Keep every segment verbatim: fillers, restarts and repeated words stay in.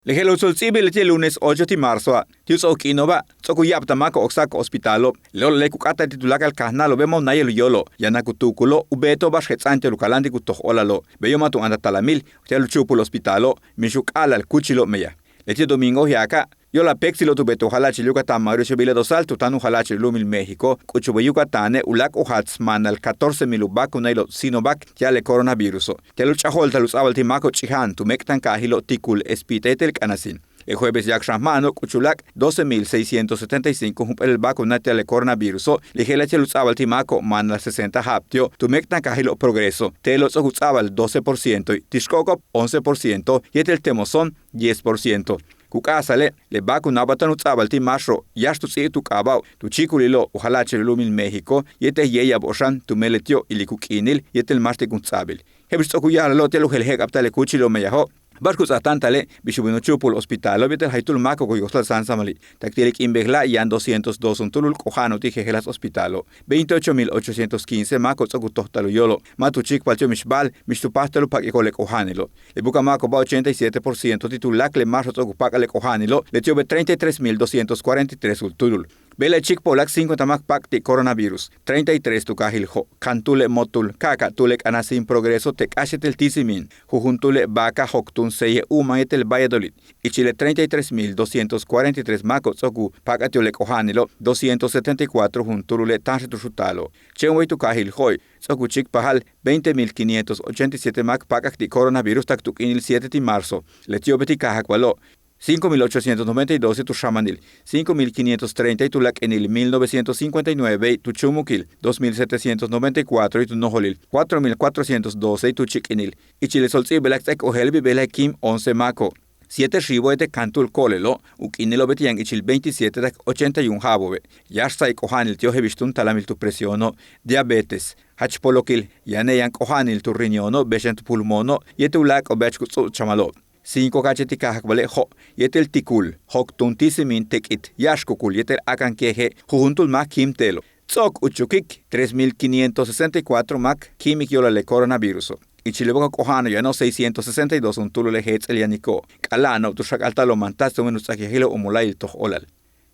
Le je'el u ts'o'ok ts'íibil leti'e' lunes ocho ti' marzoa', ti' u ts'o'ok k'iino'oba' ts'o'ok u ya'abtal máako'ob k sáak'o'ob hospitalo'ob. Lelo' le ku k'áata'al ti' tuláakal kajnáalo'ob bemo'ob náayal u yóolo'ob, yaan k tuukul u beeto'ob ba'ax jets'a'an ti'al u kaláantik u toj óolalo'ob. Beyo' ma' tu áantaj talamil ti'al u chúupul hospitalo'ob, mix u k'a'ala'al kúuchilo'ob meyaj. Leti'e' domingo jiaaka' yo'olal péektsilo'ob tu beeta'ob jala'achil Yucatán Mauricio Vila Dosal tu táan u jala'achil u lu'umil México, k'uchul bey Yucatáne' uláak' u jaats maanal catorce mil u vacunailo' Sinovac ti'al le coronaviruso'. Ti'al u ch'a'ajo'olta'al u ts'a'abal ti' máako'ob ch'ija'an tu méek'tankaajilo'ob Tikul, Espita yéetel K'anasín. Le jueves yáak'xan jma'ano'ob k'uchul u láak' doce mil seiscientos setenta y cinco jump'éel vacuna ti'al le coronaviruso'. Le je'ela' ti'al u ts'a'abal ti' máako'ob maanal sesenta ja'ab ti'ob tu méek'tankaajilo'ob Progreso. Te'elo' ts'o'ok u ts'a'abal doce por cientoe', ti' xk'o'oko'ob once por ciento yéetel te' moso'on diez por ciento. Ku k'a'ajsale' le vacunao'oba' táan u ts'a'abal ti' máaxo'ob yáax tu ts'íibta'al u k'aaba'ob tu chíikulilo'ob u jala'achil u lu'umil México yéetel yéeya'abo'ob xan tumen leti'ob ilik u k'iinil yéetel máaxtik u ts'a'abil. Je'el bix ts'o'ok u ya'ala'alo'ob ti'al u jelje'ek'abta'al le kúuchilo'ob meyajoo', ba'ax ku ts'aatáanta'ale' bix u bin u chúupul hospitalo'ob yéetel jaytúul máako'ob ku yojta'al sáansamali'. Tak ti' le k'iin bejela' yaan doscientos dos juntúul u k'oja'ano'ob ti' jejeláas hospitalo'ob. Veintiocho mil ochocientos quince máako'ob ts'o'ok u tojta'al u yóolo'ob, ma' tu chíikpajal ti'ob mix ba'al mix tu páajtal u pak'iko'ob le k'oja'anilo'ob. Le buka'aj máako'oba' ochenta y siete por ciento ti' tuláakal le máaxo'ob ts'o'ok u pak'al le k'oja'anilo'ob, leti'obe' treinta y tres mil doscientos cuarenta y tres juntúul. Bejla'e' chíikpaj uláak' cincuenta máak pak'tik coronavirus, treinta y tres tu kaajil Jo', kantúule' Motul, ka'aka'túule' K'anasín, Progreso te' k'áax yéetel Tissimín, jujuntúule' Vaca, joktúun Ceje, Umán yéetel Valladolid. Ichil le treinta y tres mil doscientos cuarenta y tres máako'ob ts'o'ok u pak'al ti'ob le k'oja'anilo'ob, doscientos setenta y cuatro juntúulule' táanxel tu xutaalo'ob. Chéen way tu kaajil Jo'e' ts'o'ok u chíikpajal veinte mil quinientos ochenta y siete máak pak'ak ti' coronavirus tak tu k'iinil siete ti' marzo. Leti'obe' ti' kaajakbalo'ob, cinco mil ochocientos noventa y dos tu xamanil, cinco mil quinientos treinta y tuláakal k'iinil, mil novecientos cincuenta y nueve tu chúumukil, dos mil setecientos noventa y cuatro tu nojolil, cuatro mil cuatrocientos doce tu chíik'inil. Ichil le tso'ob ts'íibilak ts'áaik u je'elbil bejla'e' kíim once máako'ob, siete xiibo'ob yéetel kantúul ko'olelo', u k'iinilo'obe' ti' yaan ichil veintisiete tak ochenta y un ja'abo'obe'. Yáax tsa'ik k'oja'anil ti'ob je'el bix túun talamil tu presiono'ob, diabetes, jach polokil, yane' yaan k'oja'anil tu riñono'ob, bey xan tu pulmono'ob yéetel uláak'o'obe' jach ku ts'u'uch'amalo'ob. Cinco ka'ache' ti' kaajakbale' Jo', yéetel Tikul, joktúun Tissimín, tek'it, yáax kukul yéetel áakan keje, jujuntúul máak kíim te'elo'. Ts'o'ok u chukik tres mil quinientos sesenta y cuatro máak kíimik yo'olal le coronaviruso'. Ichil le boka'aj k'oja'ano'ob yano'ob seiscientos sesenta y dos juntúul le jéets'el yaniko'ob. K'a'ala'ano'ob tu xak'alta'alo'ob mantats tumen u ts'akijajilo'ob u mola'ayil toj óolal.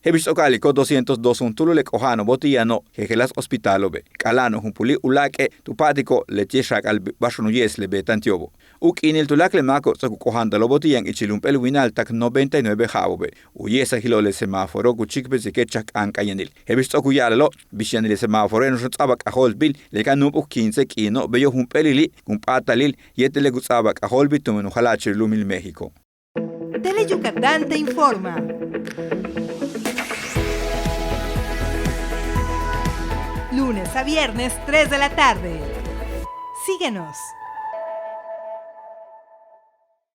Je'el bix ts'o'ok a'aliko'ob doscientos dos juntúul le k'oja'ano'ob ti' yano'ob jejeláas hospitalo'obe'. K'a'ala'ano'ob jump'úuli' uláak'e' tu pa'atiko'ob leti'e' xak'al ba'axo'on u ye'es le beeta'an ti'obo'. U k'iinil tuláakal le máako'ob ts'o'ok u k'oja'anta'alo'obo' ti' yaan ichil jump'éel winal tak noventa y nueve ja'abo'obe'. U ye'esajil le semáforo ku chíikpesik le chan k'aank'ayinil. Je'el bix ts'o'ok u ya'ala'alo'ob, bix yanil le semáforoe' nojoch u ts'a'abal k'ajóoltbil le ka nu'up'uk quince k'iino'ob, beyo' jump'éelili' kun p'áatalil yéetel le ku ts'a'abal k'ajóoltbil tumen u jala'achil u lu'umil México. Tele Yucatán te informa. Lunes a viernes, tres de la tarde. Síguenos.